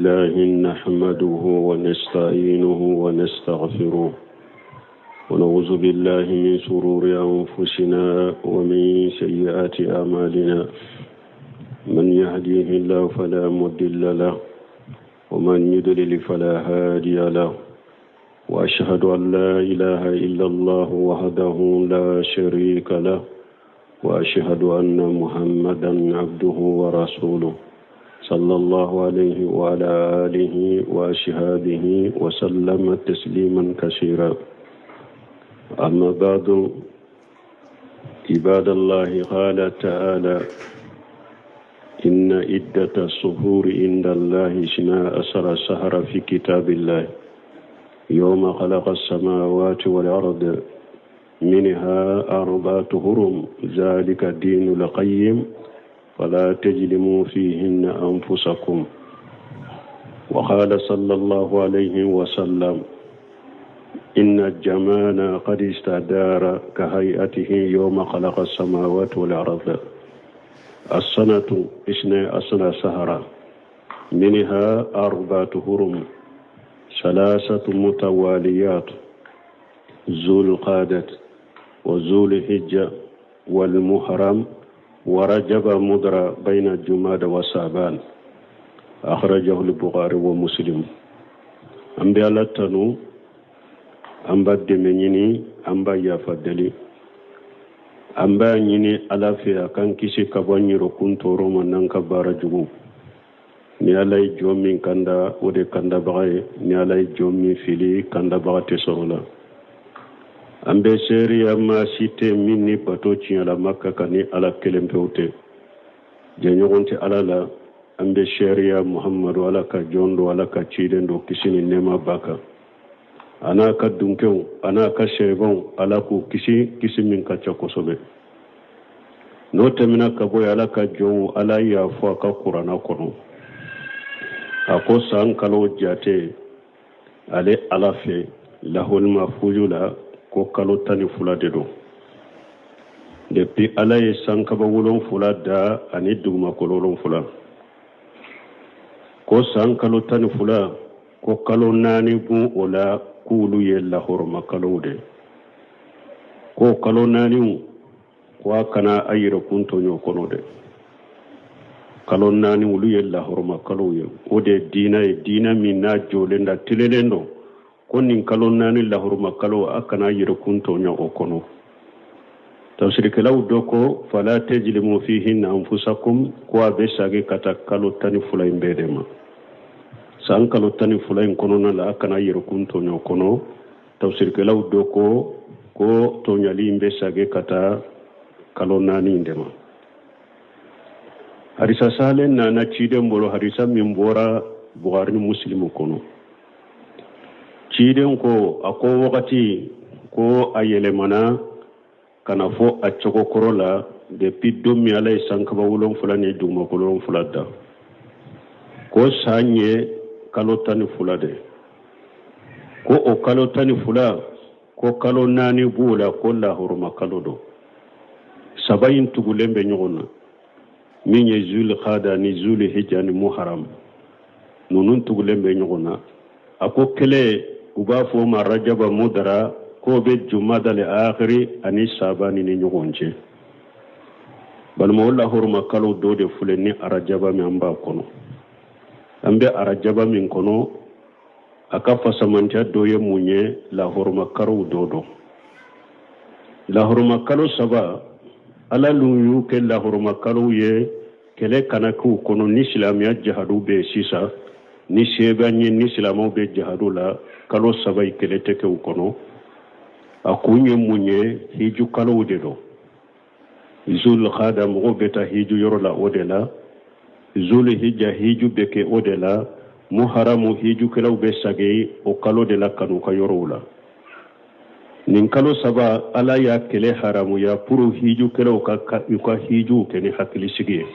الله نحمده ونستعينه ونستغفره ونعوذ بالله من شرور أنفسنا ومن سيئات أعمالنا من يهديه الله فلا مضل له ومن يضلل فلا هادي له وأشهد أن لا إله إلا الله وحده لا شريك له وأشهد أن محمدا عبده ورسوله صلى الله عليه وعلى آله وأصحابه وسلم تسليما كثيرا أما بعد عباد الله قال تعالى إن عدة الصهور عند الله اثنا عشر شهرا في كتاب الله يوم خلق السماوات والأرض منها أربعة هرم ذلك الدين القيم فلا تجلموا فيهن أنفسكم وقال صلى الله عليه وسلم إن الجمال قد استدار كهيئته يوم خلق السماوات والأرض السنة اثنى عشر سهرة منها أربعة هرم ثلاثة متواليات ذو القادة وذو الحجة والمحرم ورجب مدرى بين الجماد وسابان أخرجه البخاري ومسلم an bɛ ala tanu an b'a dɛmɛ ɲini an b'a yafa deli an b'a ɲini ala fɛ a k'an kisi ka bɔ an yɛrɛkun tɔɔrɔ ma n'an ka baara jugu ni ala ye jɔn min kanda o de kandabaga ye ni ala ye jɔn min fili kandabaga tɛ sɔrɔ la an bɛ seereya maa si tɛ min ni bato tiɲɛlama ka kan ni ala kelen pewu tɛ jɛɲɔgɔn tɛ ala la an bɛ seereya muhamadu ala ka jɔn don ala ka ciden don kisi ni nɛɛma b'a kan a n'a ka dunkew a n'a ka sɛbɛnw ala k'u kisi kisi min ka ca kosɛbɛ n'o tɛmɛna ka bɔ yen ala ka jɔnw ala y'a fɔ a ka kuranna kɔnɔ a ko san kalo jate ale ala fɛ lahul mafuzu la ko kalo 12 de don depuis ala ye sankaba wolonfula da ani dugumakolo wolonfula ko san kalo 12 ko kalo naani b'o o la k'olu ye lahɔrɔma kalow de ko kalo naaniw ko a kana a yɛrɛkun tɔɲɔ kɔnɔ dɛ kalo naani olu ye lahɔrɔma kalow ye o de ye diina ye diina min n'a jɔlen da telelen don ko nin kalo naani lahɔrɔma kalo a kana yɛrɛkun tɔɲɔ o kɔnɔ tafsirikɛlaw dɔ ko fala tɛjilimu fihinna anfusakum ko a bɛ sagi ka taa kalo 12 in bɛɛ de ma san kalo 12 in kɔnɔna la a kana yɛrɛkun tɔɲɔ kɔnɔ tafsirikɛlaw dɔ ko ko tɔɲali in bɛ sagi ka taa kalo naani in de ma hadisa salen nana ciden bolo hadisa min bɔra bugari ni musilimu kɔnɔ ciden ko a ko wagati ko a yɛlɛmana ka na fɔ a cogo kɔrɔ la depuis don min ala ye sankaba wolonfila ni dugumakolo wolonfila da ko san ye kalo 12 de ko o kalo 12 ko kalo naani b'o la ko lahɔrɔma kalo don saba in tugulen bɛ ɲɔgɔn na min ye zul kada ni zul hijja ni muharam ninnu tugulen bɛ ɲɔgɔn na a ko kelen u b'a fɔ o ma rajaba mudara k'o bɛ jumadal akiri ani sabani ni ɲɔgɔn cɛ balima o lahɔrɔma kalo dɔ de filɛ ni arajaba min an b'a kɔnɔ an bɛ arajaba min kɔnɔ a ka fasamantiya dɔ ye mun ye lahɔrɔma kalow dɔ don lahɔrɔma kalo saba ala n'u y'u kɛ lahɔrɔma kalow ye kɛlɛ kana k'u kɔnɔ ni silamɛya jahadu bɛ yen sisan ni se b'an ye ni silamɛw bɛ jahadu la kalo saba in kɛlɛ tɛ kɛ u kɔnɔ a kun ye mun ye hiju kalow de don zul kada mɔgɔw bɛ taa hiju yɔrɔ la o de la zul hija hiju bɛ kɛ o de la muharamu hijukɛlaw bɛ sagi o kalo de la ka n'u ka yɔrɔw la nin kalo saba ala y'a kɛlɛ haramuya pour hijukɛlaw ka u ka hijuw kɛ ni hakilisigi ye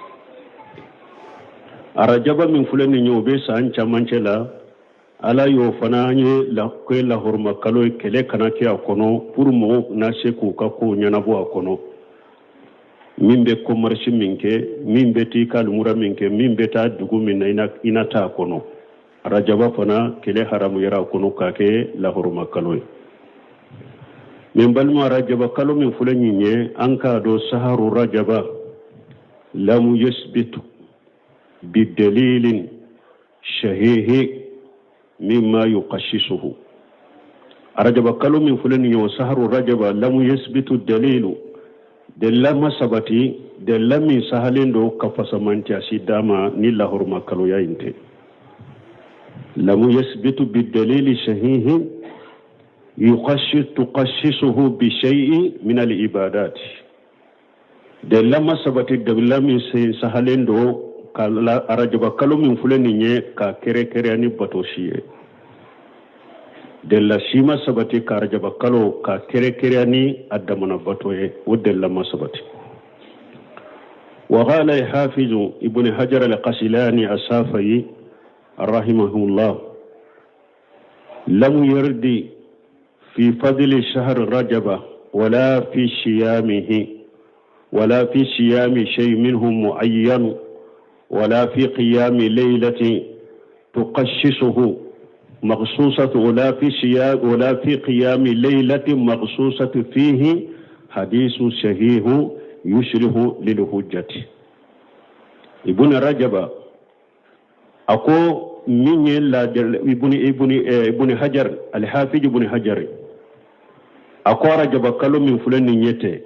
arajaba min filɛ nin ye o bɛ san camancɛ la ala y'o fana ye kɛ lahɔrɔma kalo ye kɛlɛ kana kɛ a kɔnɔ pour mɔgɔw na se k'u ka kow ɲɛnabɔ a kɔnɔ min bɛ commerce min kɛ min bɛ t'i ka lumura min kɛ min bɛ taa dugu min na i na taa a kɔnɔ Arajaba fana kɛlɛ haramuyara a kɔnɔ k'a kɛ lahɔrɔma kalo ye. Min balima, arajaba kalo min filɛ nin ye, an k'a dɔn saharu rajaba lamu yasbitu bidalilin sahihi mimma yukhasisuhu. Arajaba kalo min filɛ nin ye, o saharu rajaba lamu yasbitu dalilu, delila ma sabati, delila min sahalen don ka fasamantiya si d'a ma ni lahɔrɔma kaloya in tɛ. Lamu yasbitu bidalili sahihi tukhasisuhu bi shay'in min al ibadat. Delila ma sabati, delila min sen sahalen don ka arajaba kalo min filɛ nin ye ka kɛrɛkɛrɛya ni bato si ye. Delila si ma sabati ka arajaba kalo ka kɛrɛkɛrɛya ni a damana bato ye, o delila ma sabati. وقال الحافظ ابن حجر القسلاني السافي رحمه الله لم يرد في فضل شهر رجب ولا في صيامه ولا في صيام شيء منه معين ولا في قيام ليلة تقشصه مخصوصة ولا في صيام ولا في قيام ليلة مخصوصة فيه حديث صحيح يشرح للحجة. ابن رجب أكو من ابن حجر الحافظ ابن حجر أكو رجب kalo min filɛ nin ye tɛ,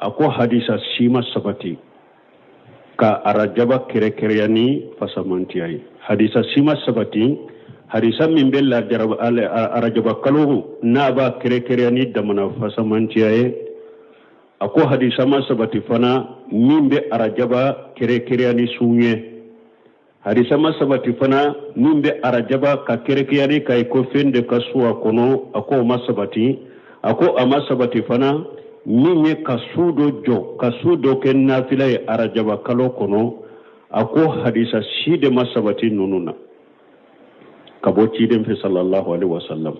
a ko hadisa si ma sabati ka arajaba kɛrɛkɛrɛya ni fasamantiya ye. Hadisa si ma sabati, hadisa min bɛ lajaraba arajaba kalo n'a b'a kɛrɛkɛrɛya ni damana fasamantiya ye. A ko hadisa ma sabati fana min bɛ arajaba kɛrɛkɛrɛya ni sun ye. Hadisa ma sabati fana min bɛ arajaba ka kɛrɛkɛrɛya ni ka ko fɛn de ka su a kɔnɔ. A ko o ma sabati. A ko a ma sabati fana min ye ka su dɔ jɔ, ka su dɔ kɛ nafila ye arajaba kalo kɔnɔ. A ko hadisa si de ma sabati ninnu na ka bɔ ciden fɛ sallallahu alaihi wasallam.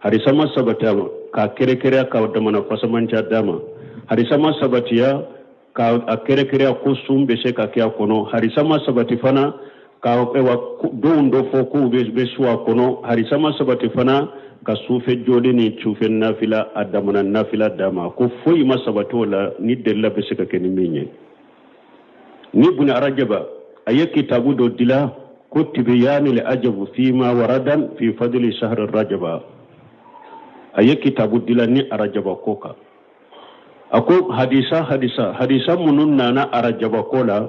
Hadisa ma sabati a ma k'a kɛrɛkɛrɛya ka damana fasamanca d'a ma. Hadisa ma sabatiya ka a kɛrɛkɛrɛya ko sun bɛ se ka kɛ a kɔnɔ. Hadisa ma sabati fana ka donw dɔ fɔ k'u bɛ su a kɔnɔ. Hadisa ma sabati fana ka sufɛ jɔli ni sufɛ nafila a damana nafila d'a ma. Ko foyi ma sabati o la ni delila bɛ se ka kɛ ni min ye. Ni buni arajaba a ye kitabu dɔ dila ko tibiyani li ajabu fima waradan fi fadli shahri rajaba. A ye kitabu dila ni arajaba ko kan. A ko hadisa minnu nana arajaba ko la,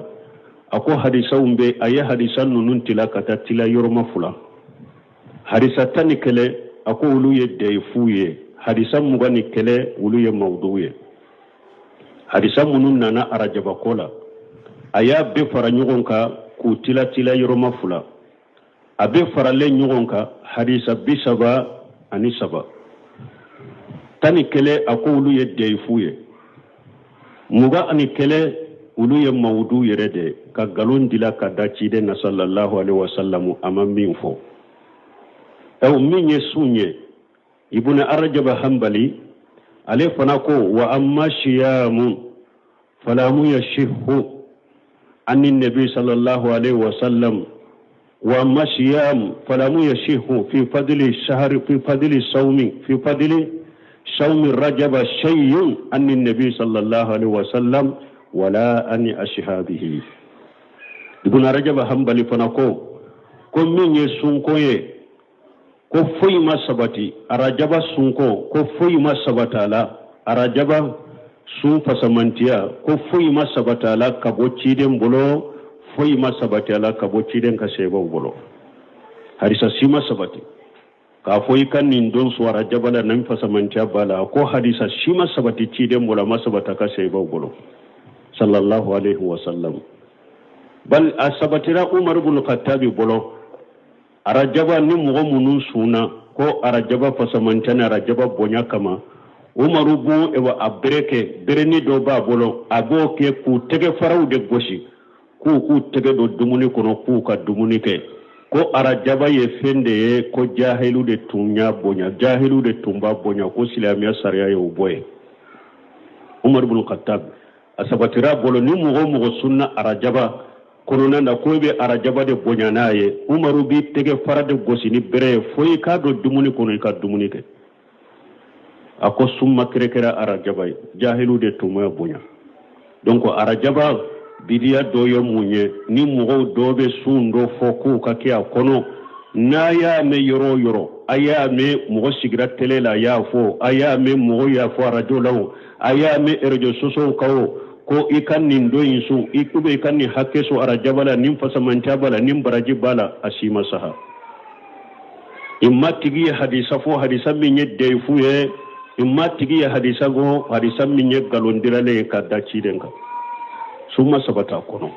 a ko hadisaw bɛ, a ye hadisa ninnu tila ka taa tila yɔrɔma fila. Hadisa 11, a ko olu ye dɛyifu ye. Hadisa 21, olu ye mawudu ye. Hadisa minnu nana arajaba ko la, a y'a bɛɛ fara ɲɔgɔn kan k'u tila tila yɔrɔma fila. A bɛɛ faralen ɲɔgɔn kan hadisa 33. 11, a ko olu ye dɛyifu ye. 21, olu ye mawudu yɛrɛ de, ka nkalon dila ka da ciden na sallallahu alaihi wasallam, a ma min fɔ. Ɛw min ye sun ye, ibn arajaba hanbali ale fana ko wa amma siyamu falamu yashihu ani nabi sallallahu alaihi wasallam wa amma siyamu falamu yashihu fi fadli shahri fi fadli sawmi fi fadli sawmi rajaba shay'un ani nabi sallallahu alaihi wasallam wala ani ashabihi. Ibn rajaba hanbali fana ko min ye sunko ye, ko foyi ma sabati arajaba sunko, ko foyi ma sabata la arajaba sun fasamantiya, ko foyi ma sabata la ka bɔ ciden bolo, foyi ma sabati la ka bɔ ciden ka sebaw bolo. Hadisa si ma sabati k'a fɔ i ka nin don su arajaba la nin fasamantiya b'a la. Ko hadisa si ma sabati ciden bolo, a ma sabata ka sebaw bolo sallallahu alaihi wa sallam. Bal a sabatira Umar ibn Khattabi bolo arajaba ni mɔgɔ minnu sunna ko arajaba fasamantiya ni arajaba bonya kama, Umaru b'o a bere kɛ, bereni dɔ b'a bolo, a b'o kɛ k'u tɛgɛ faraw de gosi k'u k'u tɛgɛ don dumuni kɔnɔ k'u ka dumuni kɛ. Ko arajaba ye fɛn de ye ko jahilu de tun y'a bonya, jahilu de tun b'a bonya, ko silamɛya sariya ye o bɔ ye. Umar ibn Khattab a sabatira bolo ni mɔgɔ o mɔgɔ sunna arajaba kɔnɔna na ko i bɛ arajaba de bonya n'a ye. Umaru b'i tɛgɛ fara de gosi ni bere ye fo i k'a don dumuni kɔnɔ, i ka dumuni kɛ. A ko sun ma kɛrɛkɛrɛ arajaba ye, jahilu de tun b'a bonya. Donc arajaba bidiya dɔ ye mun ye? Ni mɔgɔw dɔ bɛ sun dɔ fɔ k'u ka kɛ a kɔnɔ, n'a y'a mɛn yɔrɔ o yɔrɔ, a y'a mɛn mɔgɔ sigira tele la a y'a fɔ, a y'a mɛn mɔgɔ y'a fɔ arajo la o, a y'a mɛn réseaux sociaux kan o, ko i ka nin don in sun, i ou bien i ka nin hakɛ sun arajaba la, nin fasamanca b'a la, nin baraji b'a la, a si ma saha. Imma tigi ye hadisa fɔ, hadisa min ye dayifu ye, imma tigi ye hadisa fɔ, hadisa min ye nkalondiralen ye ka da ciden kan, sun ma sabata a kɔnɔ.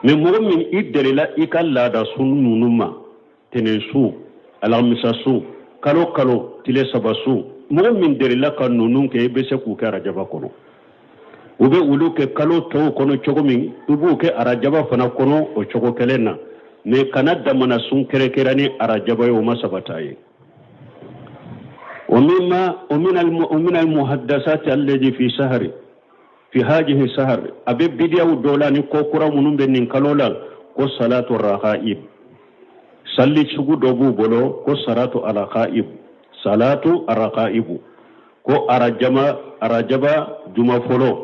Mais mɔgɔ min i delila i ka laada sun ninnu ma, tɛnɛn sun, alamisa sun, kalo kalo tile saba sun, mɔgɔ min delila ka ninnu kɛ, i bɛ se k'u kɛ arajaba kɔnɔ. U bɛ olu kɛ kalo tɔw kɔnɔ cogo min, i b'u kɛ arajaba fana kɔnɔ o cogo kelen na. Mais kana damana sun kɛrɛkɛrɛ ni arajaba ye, o ma sabata ye. ومما ومن المحدثات الذي في شهر في هذه الشهر a bɛ bidiyaw dɔ la ni ko kura minnu bɛ nin kalo la, ko salatu rakaib, salli sugu dɔ b'u bolo ko salatu arakaib, salatu arakaibu, ko arajama arajaba juma fɔlɔ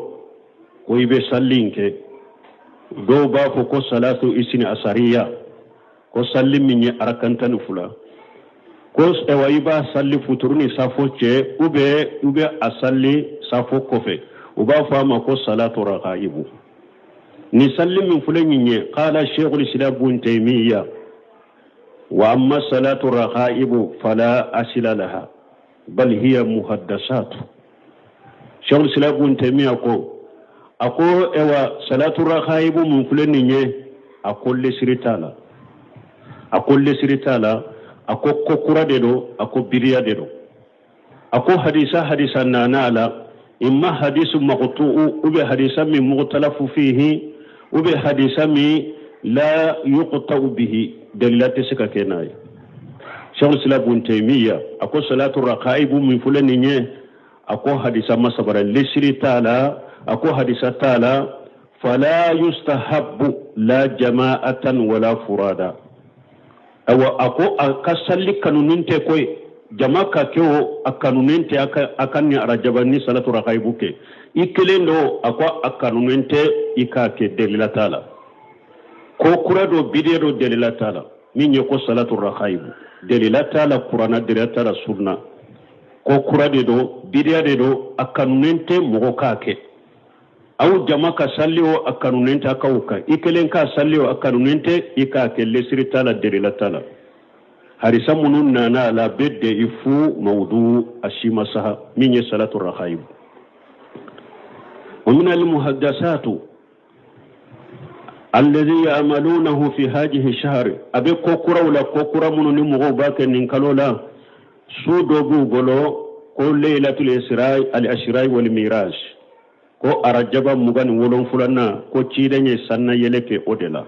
ko i bɛ salli in kɛ. Dɔw b'a fɔ ko salatu isini asariya, ko salli min ye arakan 12, ko ɛwa i b'a salli futuru ni safo cɛ, ou bien i bɛ a salli safo kɔfɛ, u b'a fɔ a ma ko salatu rakaibu. Ni salli min filɛ nin ye, qala sheikhul islam bun taymiya wa amma salatu rakaibu fala asila laha bal hiya muhaddasatu. Sheikhul islam bun taymiya ko, a ko ɛwa salatu rakaibu mun filɛ nin ye, a ko lesiri t'a la, a ko lesiri t'a la, a ko ko kura de don, a ko bidiya de don. A ko hadisa hadisa nana a la, imma hadisu maqtu'u ou bien hadisa min mukhtalafu fihi ou bien hadisa min la yuqta'u bihi, dalila tɛ se ka kɛ n'a ye. Sheikhul Islam Ibn Taymiya a ko salatu rakaibu min filɛ nin ye, a ko hadisa ma sabara, lesiri t'a la, a ko hadisa t'a la. Fala yustahabbu la jama'atan wala furada. Awa a ko a ka salli kanunen tɛ koyi, jama ka kɛ o, a kanunen tɛ a ka ni arajaba ni salatu rakaibu kɛ. I kelen don, a ko a kanunen tɛ i k'a kɛ, delila t'a la. Ko kura don, bidiya don, delila t'a la. Min ye ko salatu rakaibu, delila t'a la kurana, delila t'a la sunna. Ko kura de don, bidiya de don, a kanunen tɛ mɔgɔ k'a kɛ. Aw jama ka salli o, a kanunen tɛ k'aw kan. I kelen ka salli o, a kanunen tɛ i k'a kɛ, lesiri t'a la, delila t'a la. Harisa minnu nana a la bɛ dayifu, mawudu, a si ma saha min ye salatu rakaibu. Wa min almuhaddasatu alladhi ya'malunahu fi hadhihi shahr, a bɛ ko kuraw la, ko kura minnu ni mɔgɔw b'a kɛ nin kalo la, su dɔ b'u bolo ko laylatul isra al ashra wal miraj, ko arajaba 27nan, ko ciden ye sanna yɛlɛ kɛ o de la.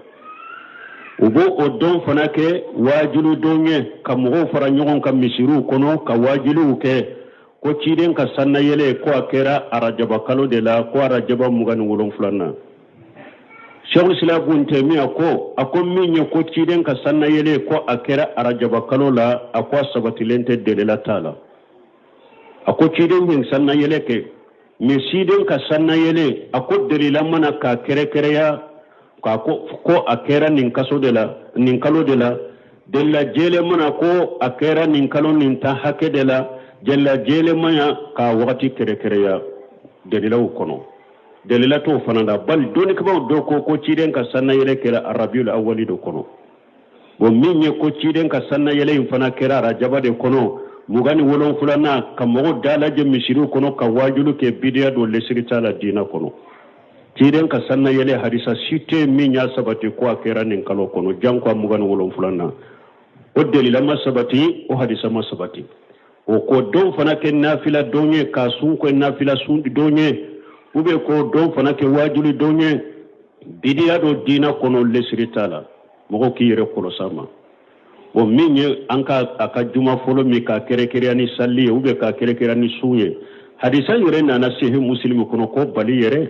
U b'o o don fana kɛ waajulu don ye, ka mɔgɔw fara ɲɔgɔn kan misiriw kɔnɔ ka waajuliw kɛ, ko ciden ka sanna yɛlɛ ko a kɛra arajaba kalo de la, ko arajaba 27nan. Sheikhul Islam Ibn Taymiya ko, a ko min ye ko ciden ka sanna yɛlɛ ko a kɛra arajaba kalo la, a ko a sabatilen tɛ, delila t'a la. A ko ciden ye sanna yɛlɛ kɛ, mais ciden ka sanna yɛlɛ, a ko delila ma na k'a kɛrɛkɛrɛya k'a ko a kɛra nin kaso de la, nin kalo de la. Delila jɛlen ma na ko a kɛra nin kalo nin tan hakɛ de la. Delila jɛlen ma na k'a wagati kɛrɛkɛrɛya delilaw kɔnɔ, delila t'o fana la. Bali dɔnnikɛbaaw dɔ ko ko ciden ka sanna yɛlɛ kɛra arabiul awali de kɔnɔ. Bon, min ye ko ciden ka sanna yɛlɛ in fana kɛra arajaba de kɔnɔ 27nan, ka mɔgɔw dalajɛ misiriw kɔnɔ ka waajulu kɛ, bidiya don, lesiri t'a la diina kɔnɔ. Ciden ka sanna yɛlɛ hadisa si tɛ min y'a sabati ko a kɛra nin kalo kɔnɔ, janko a 27nan. O delila ma sabati, o hadisa ma sabati. O ko don fana kɛ nafila don ye, k'a sun kɛ nafila sun don ye, ou bien k'o don fana kɛ waajuli don ye, bidiya don diina kɔnɔ, lesiri t'a la. Mɔgɔw k'i yɛrɛ kɔlɔsi a ma. Bon, min ye an ka a ka juma fɔlɔ min k'a kɛrɛkɛrɛya ni salli ye ou bien k'a kɛrɛkɛrɛya ni sun ye, hadisa yɛrɛ nana sahih Muslim kɔnɔ ko bali yɛrɛ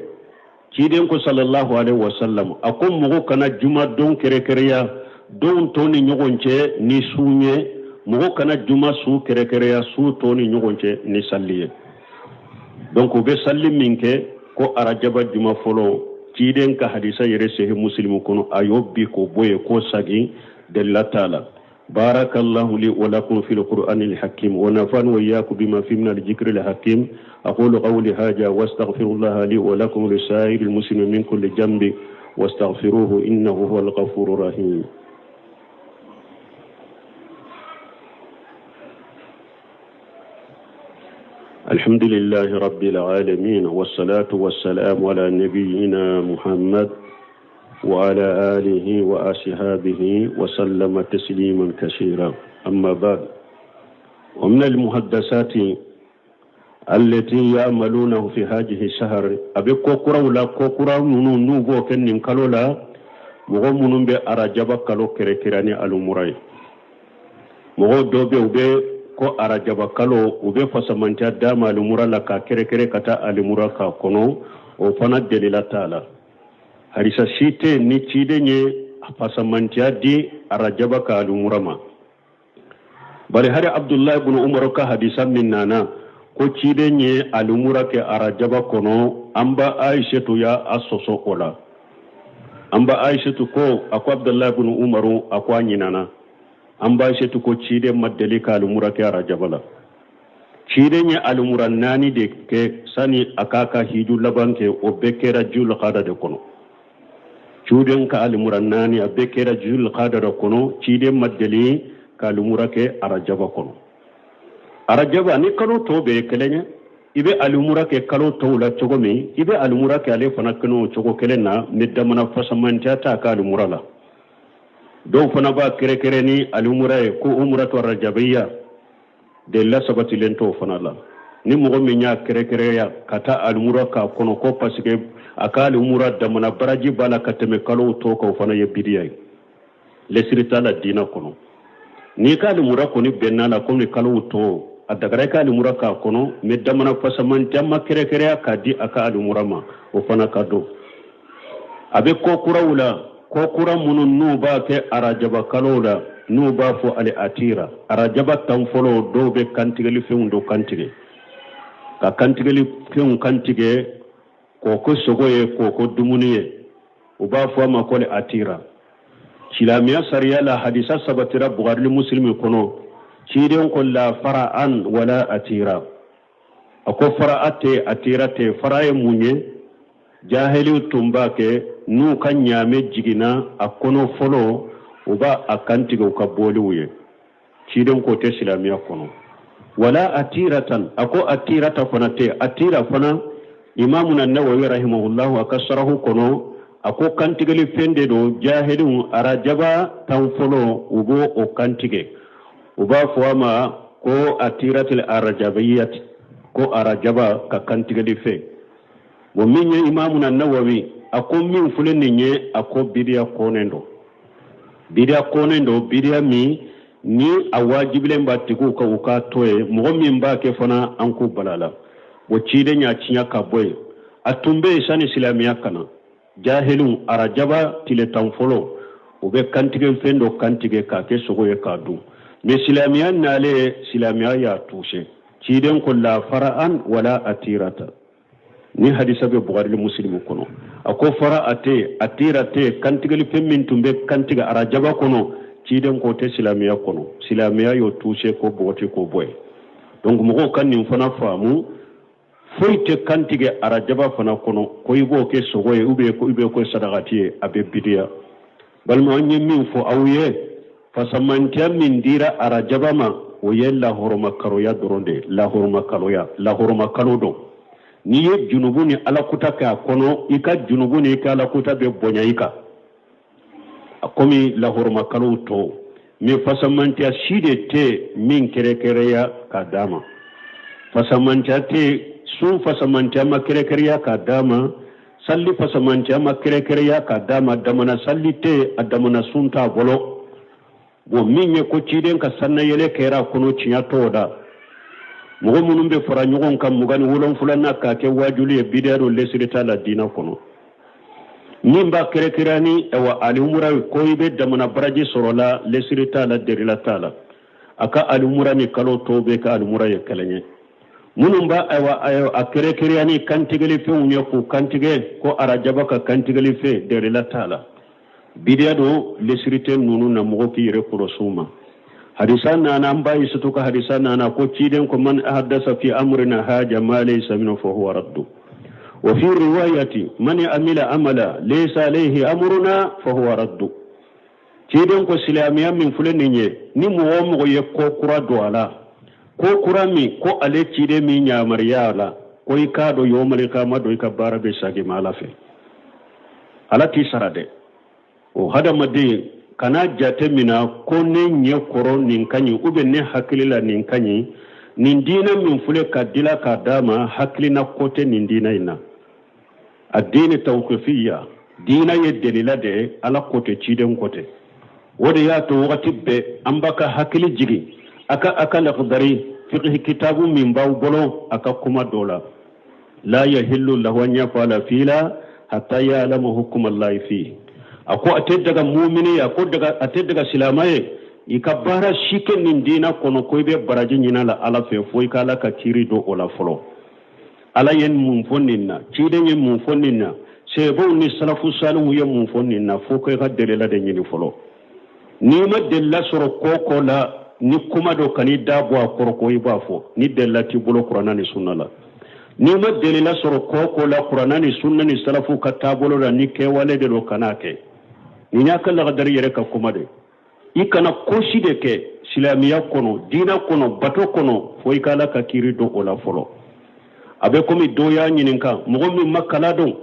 Ciden ko sallallahu alaihi wasallam, a ko mɔgɔ kana juma don kɛrɛkɛrɛya donw tɔ ni ɲɔgɔn cɛ ni sun ye, mɔgɔ kana juma su kɛrɛkɛrɛya su tɔ ni ɲɔgɔn cɛ ni salli ye. Donc u bɛ salli min kɛ ko arajaba juma fɔlɔ, ciden ka hadisa yɛrɛ sehi musilimu kɔnɔ, a y'o bi k'o bɔ yen k'o sagin delila t'a la. بارك الله لي ولكم في القرآن الحكيم ونفعني وإياكم بما فيه من الذكر الحكيم. أقول قولي هذا واستغفر الله لي ولكم لسائر المسلمين من كل ذنب واستغفروه إنه هو الغفور الرحيم. الحمد لله رب العالمين والصلاة والسلام على نبينا محمد وعلى آله وأصحابه وسلم تسليما كثيرا. أما بعد، ومن المحدثات التي يعملونه في هذه الشهر a bɛ ko kuraw la, ko kura minnu n'u b'o kɛ nin kalo la, mɔgɔ minnu bɛ arajaba kalo kɛrɛkɛrɛ ni alumura ye. Mɔgɔw dɔ bɛ, u bɛ ko arajaba kalo, u bɛ fasamantiya d'a ma alimura la k'a kɛrɛkɛrɛ ka taa alimura k'a kɔnɔ. O fana delila t'a la, hadisa si tɛ ni ciden ye fasamantiya di arajaba ka alimura ma. Bari hari Abdullahi ibn Umar ka hadisa min nana ko ciden ye alimura kɛ arajaba kɔnɔ, an ba Ayisetu y'a a sɔsɔ o la. An ba Ayisetu ko, a ko Abdullahi ibn Umaru, a ko a ɲinana. An ba Ayisetu ko ciden ma deli ka alimura kɛ arajaba la. Ciden ye alimura naani de kɛ sani a k'a ka hiju laban kɛ, o bɛɛ kɛra julkada de kɔnɔ. Ciden ka alimura naani, a bɛɛ kɛra julkada de kɔnɔ. Ciden ma deli ka alimura kɛ arajaba kɔnɔ. Arajaba ni kalo tɔw bɛɛ ye kelen ye. I bɛ alimura kɛ kalo tɔw la cogo min, i bɛ alimura kɛ ale fana kɛnɛ o cogo kelen na, ni damana fasamantiya t'a ka alimura la. Dɔw fana b'a kɛrɛkɛrɛ ni alimura ye ko umuratu rajabiya, delila sabatilen t'o fana la. Ni mɔgɔ min y'a kɛrɛkɛrɛya ka taa alimura k'a kɔnɔ ko parce que a ka alimura damana baraji b'a la ka tɛmɛ kalow tɔw kan, o fana ye bidiya ye, lesiri t'a la diina kɔnɔ. N'i ka alimura kɔni bɛnna la komi kalow tɔw, a dagara i ka alimura k'a kɔnɔ, mais damana fasamantiya ma kɛrɛkɛrɛya k'a di a ka alimura ma, o fana ka dɔn. A bɛ ko kuraw la, ko kura minnu n'u b'a kɛ arajaba kalow la, n'u b'a fɔ ali atira. Arajaba tan fɔlɔ, dɔw bɛ kantigɛli fɛnw dɔ kantigɛ, ka kantigɛli fɛnw kantigɛ k'o ko sogo ye, k'o ko dumuni ye, u b'a fɔ a ma ko ali atira. Silamɛya sariya la, hadisa sabatira Bukhari ni Muslimi kɔnɔ, ciden ko la fara'an wala atira. A ko fara'a tɛ, atira tɛ. Fara ye mun ye? Jahiliw tun b'a kɛ, n'u ka ɲaamɛ jiginna a kɔnɔ fɔlɔ, u b'a a kantigɛ u ka bɔliw ye. Ciden k'o tɛ silamɛya kɔnɔ. Wala atiratan, a ko atirata fana tɛ. Atira fana, Imamuna Nawawi rahimahullahu a ka sarahu kɔnɔ, a ko kantigɛli fɛn de don, jahiliw arajaba tan fɔlɔ u b'o o kantigɛ, u b'a fɔ a ma ko atiratil arajabiyati, ko arajaba ka kantigɛli fɛn. Bon, min ye Imamuna Nawawi, a ko min filɛ nin ye, a ko bidiya kɔnnen don, bidiya kɔnnen don, bidiya min ni a wajibilen b'a tigiw kan u k'a to yen. Mɔgɔ min b'a kɛ fana, an k'u bala la. O ciden y'a tiɲɛ ka bɔ yen. A tun bɛ yen sani silamɛya ka na. Jahiliw arajaba tile tan fɔlɔ, u bɛ kantigɛ fɛn dɔ kantigɛ k'a kɛ sogo ye k'a dun. Mais silamɛya nalen, silamɛya y'a tuse. Ciden ko la fara'an wala atirata. Ni hadisa bɛ Bukhari ni Muslimu kɔnɔ. A ko fara'a tɛ, atira tɛ, kantigɛli fɛn min tun bɛ kantigɛ arajaba kɔnɔ, ciden k'o tɛ silamɛya kɔnɔ. Silamɛya y'o tuse ko bɔgɔti k'o bɔ yen. Donc mɔgɔw ka nin fana faamu, foyi tɛ kantigɛ arajaba fana kɔnɔ ko i b'o kɛ sogo ye ou bien ko i b'o kɛ sadakati ye, a bɛ bidiya. Balima, an ye min fɔ aw ye, fasamantiya min dira arajaba ma, o ye lahɔrɔmakaroya dɔrɔn de ye. Lahɔrɔmakaroya, lahɔrɔmakalo don. N'i ye junubu ni alakuta kɛ a kɔnɔ, i ka junubu ni i ka alakuta bɛ bonya i kan, a komi lahɔrɔmakalow tɔw. Mais fasamantiya si de tɛ min kɛrɛkɛrɛya k'a d'a ma. Fasamantiya tɛ, sun fasamantiya ma kɛrɛkɛrɛya k'a d'a ma, salli fasamantiya ma kɛrɛkɛrɛya k'a d'a ma, damana salli tɛ, a damana sun t'a bolo. Bon, min ye ko ciden ka sannayɛlɛ kɛra a kɔnɔ, tiɲɛ t'o da. Mɔgɔ minnu bɛ fara ɲɔgɔn kan 27nan k'a kɛ wajuli ye, bidiya don, lesiri t'a la diinɛ kɔnɔ. Min b'a kɛrɛkɛrɛya ni awa alimura ye ko i bɛ damana baraji sɔrɔ la, lesiri t'a la, delila t'a la. A ka alimura ni kalo tɔw bɛɛ ka alimura ye kelen ye. Minnu b'a ayiwa a kɛrɛkɛrɛya ni kantigɛli fɛnw ye k'u kantigɛ ko arajaba ka kantigɛli fɛn, delila t'a la, bidiya don, lesiri tɛ ninnu na. Mɔgɔ k'i yɛrɛ kɔlɔsi u ma. Hadisa nana, an ba Ayisatu ka hadisa nana ko ciden ko man ahdasa fi amrina haja ma laysa minhu fa huwa raddu, wa fi riwayati man amila amala laysa alayhi amruna fa huwa raddu. Ciden ko silamɛya min filɛ nin ye, ni mɔgɔ o mɔgɔ ye ko kura don a la, ko kura min ko ale ciden m'i yamaruya a la, ko i k'a dɔn yomali kama don i ka baara bɛ sagi ma Ala fɛ, Ala t'i sara dɛ. O hadamaden kana jate mina ko ne ɲɛ kɔrɔ nin ka ɲi ou bien ne hakili la nin ka ɲi. Nin diinɛ min filɛ ka dila k'a d'a ma, hakilina ko tɛ nin diinɛ in na. A diinɛ tawukifiya, diinɛ ye delila de ye, Ala ko tɛ, ciden ko tɛ. O de y'a to wagati bɛɛ an b'a ka hakili jigin a ka lakidari fiqhi kitabu min b'aw bolo, a ka kuma dɔ la: la yahillu lahu an yafala fila hatta ya'lama hukuma Allahi fi. A ko a tɛ daga mumini ye, a ko daga a tɛ daga silama ye i ka baara si kɛ nin diinɛ kɔnɔ ko i bɛ baraji ɲini la Ala fɛ, fo i ka Ala ka kiiri dɔn o la fɔlɔ. Ala ye mun fɔ nin na? Ciden ye mun fɔ nin na? Sahabaw ni salafu salihu ye mun fɔ nin na? Fo ko i ka delila de ɲini fɔlɔ. N'i ma delila sɔrɔ ko ko la, ni kuma dɔ kan'i da bɔ a kɔrɔ ko i b'a fɔ ni delila t'i bolo Kuranna ni sunna la. N'i ma delila sɔrɔ ko ko la Kuranna ni sunna ni salafu ka taabolo la, ni kɛwale de don, kan'a kɛ. Nin y'a ka lagadari yɛrɛ ka kuma de. I kana ko si de kɛ silamɛya kɔnɔ, diinɛ kɔnɔ, bato kɔnɔ, fo i ka Ala ka kiiri dɔn o la fɔlɔ. A bɛ komi dɔ y'a ɲininka, mɔgɔ min ma kalan dɔn,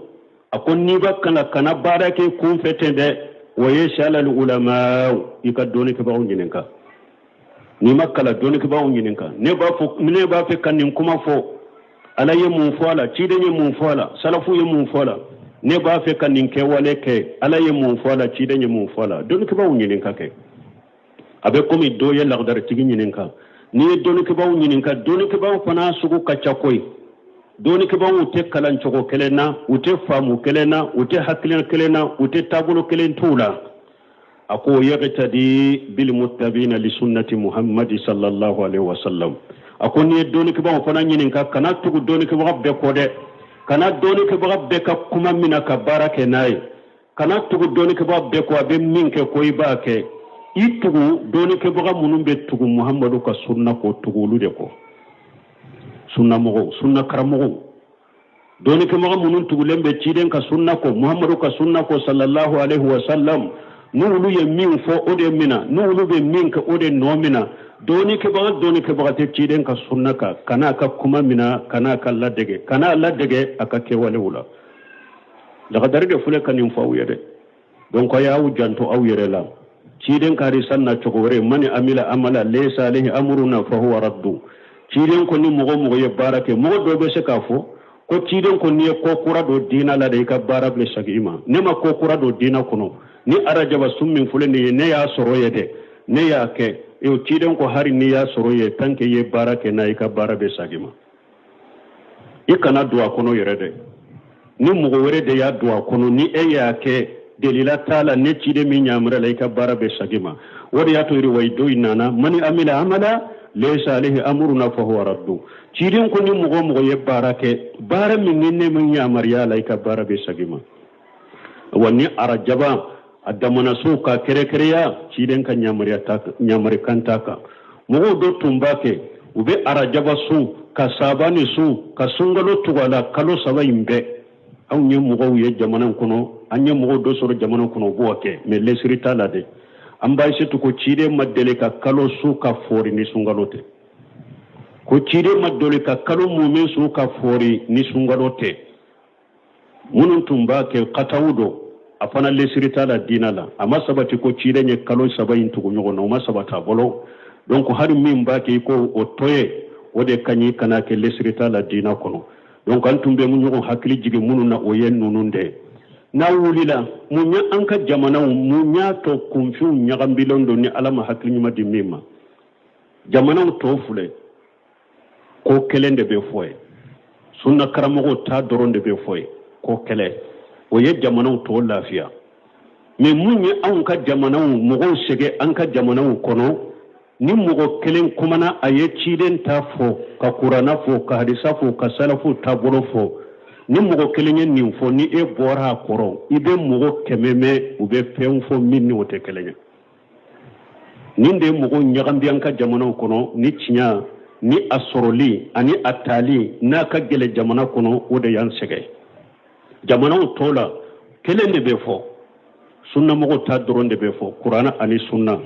a ko n'i b'a kana kana baara kɛ kun fɛ ten dɛ, wa yasalal ulama, i ka dɔnnikɛbagaw ɲininka. N'i ma kalan, dɔnnikɛbagaw ɲininka. Ne b'a fɔ, ne b'a fɛ ka nin kuma fɔ, Ala ye mun fɔ a la? Ciden ye mun fɔ a la? Salafu ye mun fɔ a la? Ne b'a fɛ ka nin kɛwale kɛ, Ala ye mun fɔ a la? Ciden ye mun fɔ a la? Dɔnnikɛbaaw ɲininka kɛ. A bɛ komi dɔ ye lagadaritigi ɲininka. N'i ye dɔnnikɛbaaw ɲininka, dɔnnikɛbaaw fana sugu ka ca koyi. Dɔnnikɛbaaw tɛ kalan cogo kelen na, u tɛ faamu kelen na, u tɛ hakilina kelen na, u tɛ taabolo kelen t'u la. A ko yaqtadi bil muttabina li sunnati Muhammadi sallallahu alaihi wasallam. A ko n'i ye dɔnnikɛbaaw fana ɲininka, kana tugu dɔnnikɛbaga bɛɛ kɔ dɛ, kana dɔnnikɛbaga bɛɛ ka kuma mina ka baara kɛ n'a ye, kana tugu dɔnnikɛbaga bɛɛ kɔ, a bɛ min kɛ ko i b'a kɛ. I tugu dɔnnikɛbaga minnu bɛ tugu Muhammadu ka sunna kɔ, tugu olu de kɔ. Sunnamɔgɔw, sunna karamɔgɔw, dɔnnikɛbaga minnu tugulen bɛ ciden ka sunna kɔ, Muhammadu ka sunna kɔ sallallahu alaihi wa sallam, n'olu ye min fɔ o de mina, n'olu bɛ min kɛ o de nɔ mina. Dɔnnikɛbaga tɛ ciden ka sunna kan, kana a ka kuma mina, kana a ka ladege, kana a ladege a ka kɛwalew la. Lagadari de filɛ ka nin fɔ aw ye dɛ. Donc a y'aw janto aw yɛrɛ la. Ciden ka hadisa na cogo wɛrɛ: mani amila amala laysa alayhi amruna fa huwa raddu. Ciden ko ni mɔgɔ mɔgɔ ye baara kɛ, mɔgɔ dɔ bɛ se k'a fɔ ko ciden ko n'i ye ko kura don diinɛ la de, i ka baara bɛ segin i ma. Ne ma ko kura don diinɛ kɔnɔ. Ni arajaba sun min filɛ nin ye, ne y'a sɔrɔ ye dɛ, ne y'a kɛ. O ciden ko hari n'i y'a sɔrɔ ye, tant que i ye baara kɛ n'a, i ka baara bɛ segin i ma. I kana don a kɔnɔ yɛrɛ dɛ. Ni mɔgɔ wɛrɛ de y'a don a kɔnɔ, ni e y'a kɛ, delila t'a la, ne ciden min yamaruya la, i ka baara bɛ segin ma. O de y'a to riwayi dɔ in nana: mani amila amala laysa alayhi amruna fa huwa raddu. Ciden ko ni mɔgɔ mɔgɔ ye baara kɛ, baara min ni ne min yamaruya la, i ka baara bɛ segin ma. Wa ni arajaba a damana sun ka kɛrɛkɛrɛya, ciden ka yamarikan t'a kan. Mɔgɔw dɔ tun b'a kɛ, u bɛ arajaba sun ka sabani sun ka sunkalo tugu a la kalo 3 in bɛɛ. Anw ye mɔgɔw ye jamana kɔnɔ, an ye mɔgɔw dɔ sɔrɔ jamana kɔnɔ, u b'o kɛ, mais lesiri t'a la dɛ. An b'a se ko ciden ma deli ka kalo su ka fɔri ni sunkalo tɛ, ko ciden ma deli ka kalo mumɛ su ka fɔri ni sunkalo tɛ. Minnu tun b'a kɛ kataw don, a fana lesiri t'a la diinɛ la. A ma sabati ko ciden ye kalo 3 in tugu ɲɔgɔn na, o ma sabati a bolo. Donc hali min b'a kɛ, i ko o to ye, o de ka ɲi, kana kɛ, lesiri t'a la diinɛ kɔnɔ. Donc an tun bɛ ɲɔgɔn hakili jigin minnu na, o ye ninnu de. N'a wulila, mun ye an ka jamanaw, mun y'a to kunfinw ɲagambilen don? Ni Ala ma hakili ɲuman di min ma, jamanaw tɔ filɛ, ko kelen de bɛ fɔ ye, sunna karamɔgɔw ta dɔrɔn de bɛ fɔ ye, ko kɛlɛ. O ye jamanaw tɔw lafiya. Mais mun ye anw ka jamanaw mɔgɔw sɛgɛn an ka jamanaw kɔnɔ, ni mɔgɔ kelen kumana, a ye ciden ta fɔ, ka kurana fɔ, ka hadisa fɔ, ka salafu taabolo fɔ, ni mɔgɔ kelen ye nin fɔ, ni e bɔra a kɔrɔ, i bɛ mɔgɔ 100 mɛn, u bɛ fɛn fɔ min ni o tɛ kelen ye. Nin de ye mɔgɔw ɲagambi an ka jamanaw kɔnɔ. Ni tiɲɛ ni a sɔrɔli ani a tali n'a ka gɛlɛ jamana kɔnɔ, o de y'an sɛgɛn. Jamanaw tɔw la, kelen de bɛ fɔ, sunnamɔgɔw ta dɔrɔn de bɛ fɔ, kuranɛ ani sunna.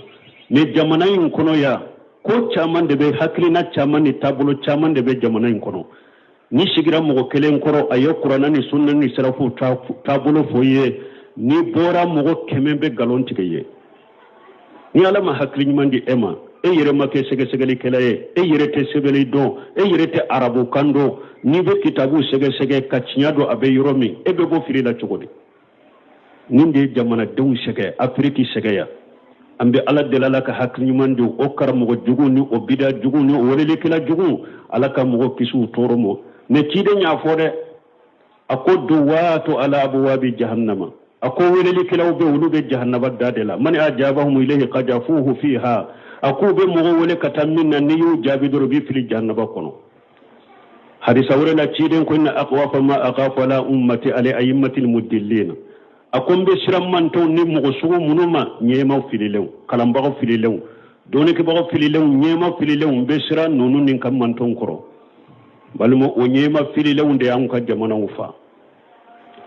Mais jamana in kɔnɔ yan, ko caman de bɛ, hakilina caman ni taabolo caman de bɛ jamana in kɔnɔ. N'i sigira mɔgɔ kelen kɔrɔ, a ye kuranɛ ni sunna ni salafu taabolo fɔ i ye, n'i bɔra, mɔgɔ 100 bɛ nkalon tigɛ i ye. Ni Ala ma hakili ɲuman di e ma, e yɛrɛ ma kɛ sɛgɛsɛgɛlikɛla ye, e yɛrɛ tɛ sɛbɛnni dɔn, e yɛrɛ tɛ arabukan dɔn, n'i bɛ kitabu sɛgɛsɛgɛ ka tiɲɛ dɔn a bɛ yɔrɔ min, e bɛ bɔ fili la cogo di? Nin de ye jamanadenw sɛgɛn, Afiriki sɛgɛn yan. An bɛ Ala deli, Ala ka hakili ɲuman di o karamɔgɔ jugu ni o bida jugu ni o welelikɛla jugu, Ala ka mɔgɔ kisi u tɔɔrɔ ma. Mais ciden y'a fɔ dɛ, a ko duwatu ala abuwabi jahannama, a ko welelikɛlaw bɛ, olu bɛ jahannaba da de la. Man ajabahum ilayhi qadafuhu fiha, a k'u bɛ mɔgɔ wele ka taa min na, n'i y'u jaabi dɔrɔn, u b'i fili jahannaba kɔnɔ. Hadisa wɛrɛ la, ciden ko inna akhwafa ma akhafu ala ummati al a'immati al mudillina, a ko n bɛ siran mantɔnw ni mɔgɔ sugu minnu ma, ɲɛmaw fililenw, kalanbagaw fililenw, dɔnnikɛbagaw fililenw, ɲɛma fililenw, n bɛ siran ninnu ni ka mantɔnw kɔrɔ. Balima, o ɲɛma fililenw de y'anw ka jamanaw fa,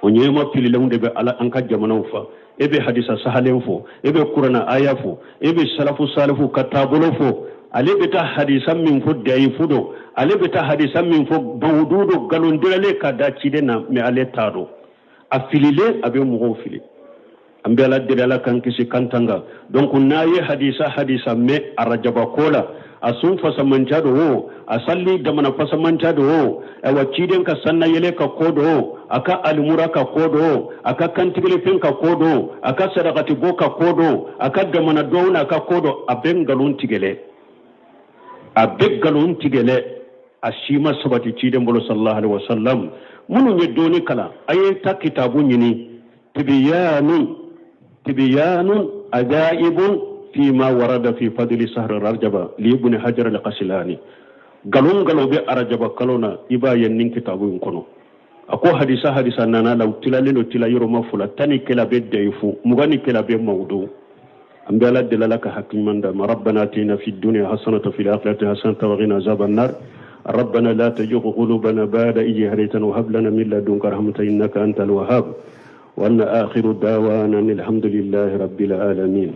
o ɲɛma fililenw de bɛ ala an ka jamanaw fa. E bɛ hadisa sahalen fɔ, e bɛ kurana aya fɔ, e bɛ salafu salifu ka taabolo fɔ, ale bɛ taa hadisa min fɔ dayifu don, ale bɛ taa hadisa min fɔ mawudu don, nkalon diralen ka da ciden na, mais ale t'a dɔn, a fililen, a bɛ mɔgɔw fili. An bɛ Ala deli, Ala k'an kisi k'an tanga. Donc n'a ye hadisa hadisa mɛn arajaba ko la, a sun fasamanca don o, a salli damana fasamanca don o, ayiwa, ciden ka sannayɛlɛ ka ko don o, a ka alimura ka ko don o, a ka kantigɛlifɛn ka ko don, a ka sarakatibɔ ka ko don, a ka jamana dɔw n'a ka ko don, a bɛ nkalon tigɛlɛ, a bɛ nkalon tigɛlɛ, a si ma sabati ciden bolo sallallahu alaihi wasallam. Minnu ye dɔɔni kalan, a ye ta kitabu ɲini, tibiyanun tibiyanun ajaibun fima warada fi fadli sahri rajaba li ibn hajar al-qasilani, galon galon bɛ arajaba kalo na, i b'a ye nin kitabu in kɔnɔ. A ko hadisa hadisa nana la, u tilalen don tila yɔrɔma fila, 11 bɛ dayifu, 21 bɛ mawudu. An bɛ Ala deli, Ala ka hakili ɲuman d'an ma. Rabbana atina fi dunya hasanatan fil akhirati hasanatan wa qina azaban nar. ربنا لا تزغ قلوبنا بعد إذ هديتنا وهب لنا من لدنك رحمة إنك أنت الوهاب. وأن آخر دعوانا الحمد لله رب العالمين.